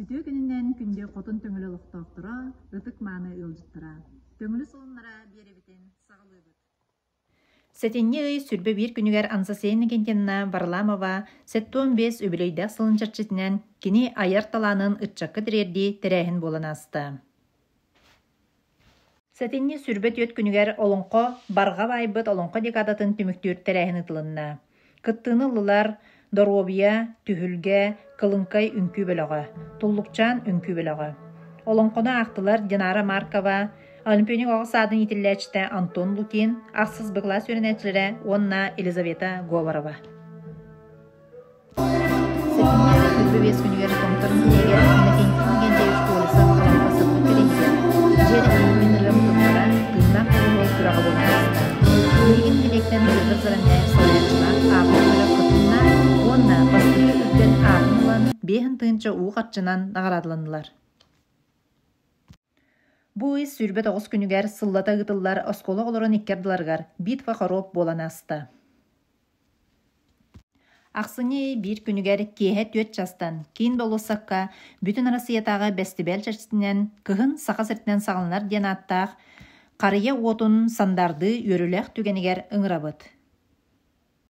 Үтүө күнүнэн күндү Хотун Төҥүлү олохтоохторо, ытык-мааны ыалдьыттара! Төҥүлү солуннара биэрэбитин саҕалыыбыт. Сэтинньи ый 21 күнүгэр Анастасия Иннокентьевна Варламова 75 үбүлүөйдээх сылын чэрчитинэн кини айар талаанын ыччакка тириэрдии тэрээһин буолан ааста. Сэтинньи 24 күнүгэр Олоҥхо барҕа баайбыт Олоҥхо декадатын түмүктүүр тэрээһин ыытылынна. Кыттыыны ыллылар Доруобуйа, Түһүлгэ, Кылыҥкай үҥкүү бөлөҕө, Туллукчаан үҥкүү бөлөҕө. Олоҥхону аахтылар Динара Маркова, Олимпионик оҕо саадын иитиллээччитэ Антон Лукин, ахсыс Б кылаас үөрэнээччилэрэ уонна Елизавета Говорова. Сэтинньи 25 күнүгэр Томтор нэһилиэгэр Иннокентий Иннокентьевич Колесов Алампа сырдык кэриэһигэр дьиэ мин ырыам тыллара тыыннаах доҕуһуол күрэҕэ буолан ааста. Билигин нэһилиэктэн Петр Заровняев салайааччылаах ааҕар бөлөх кытынна уонна бастакы үрдэл аатын ылан 5000 уу харчынан наҕараадаланнылар. Бу ый 29 күнүгэр сыллата ыытыллар оскуола оҕолорун икки ардыларыгар битва хоруоп буолан ааста. Ахсынньы ый биир күнүгэр киэһэ түөрт чаастан киин болуоссакка Бүтүн Арассыыйатааҕы бэстибээл чэрчитинэн «Кыһын Саха сиртэн саҕаланар» диэн ааттаах Харыйа уотун сандаардыы үөрүүлээх түгэнигэр ыҥырабыт.